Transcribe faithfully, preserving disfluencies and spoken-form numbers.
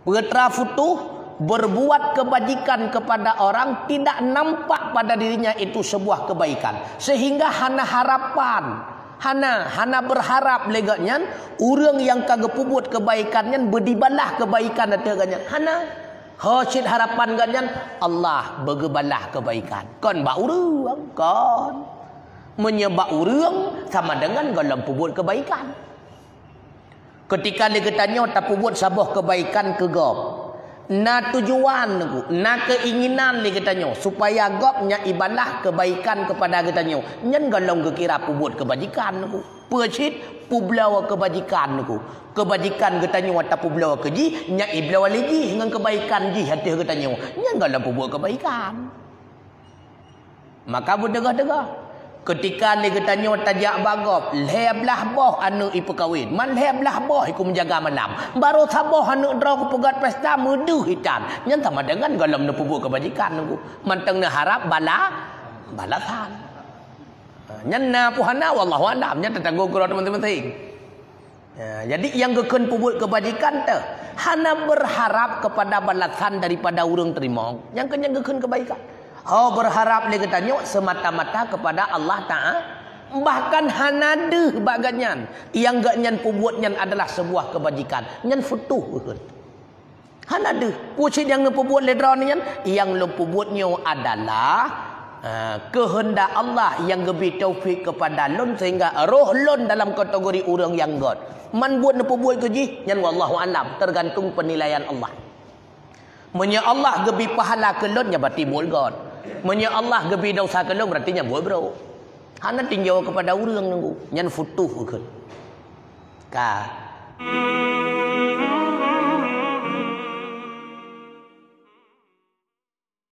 Peutra futuh, berbuat kebajikan kepada orang tidak nampak pada dirinya itu sebuah kebaikan, sehingga hana harapan, hana, hana berharap lé gobnyan ureuëng nyang ka geupeubuet kebaikan nyan beudibalah kebaikan ateueh gobnyan. Hana. Ho cit harapan gobnyan Allah beugeubalah kebaikan. Kon bak ureuëng, kon. Meunyoe bak ureuëng, sama dengan gohlom peubuet kebaikan. Keutika lé geutanyoe tapeubuet saboh keubaikan keu gob, na tujuan Teungku, na keuinginan lé geutanyoe supaya gob nyan ibalah keubaikan keupada geutanyoe, nyan gohlom geukira peubuet keubajikan Teungku. Peue cit? Peubloe keubajikan Teungku. Keubajikan geutanyoe tapeubloe keu jih, nyan ibloe lé jih ngon keubaikan jih ateueh geutanyoe, nyan gohlom peubuet keubaikan. Maka beudeugoh-deugoh. Keutika lé geutanyoe tajak bak gob, lhée blaih boh aneuëk ipeukawen, man lhée blaih boh iku meujaga malam. Barô saboh aneuëk droe kupeugét pesta meudeuh itan. Nyan sama dengan gohlom neupeubuet keubajikan Teungku. Mantong neuharab bala-, balasan. Ha, nyan na peue hana, wallahu alam. Nyan teutanggong keudroe teuma-teuma. Ya, jadi nyang geukheun peubuet keubajikan teuh hana berharap kepada balasan daripada ureuëng teurimong. Nyang keu nyang geukheun keubajikan. Oh, berharap lé geutanyoe semata-mata kepada Allah Taala. Bahkan hana deuh bak gobnyan. Nyang gobnyan peubuet nyan adalah sebuah kebajikan. Nyan futuh geukheun. Hana deuh. Peue cit nyang neupeubuet lé droeneuh nyan? Nyang lôn peubuet nyoe adalah, ah, keuheundak Allah nyang geubri taufik keupada lôn sehingga roh lôn dalam kategori ureuëng nyang gét. Man buet neupeubuet keu jih, nyan wallahu alam, tergantung penilaian Allah. Meunyoe Allah geubri pahala keu lôn, nyan berarti buet gét. Meunyoe Allah geubri desya keu lôn, berarti nyan buet brok. Hana tinjau keupada ureuëng Teungku, nyan futuh geukheun. Ka.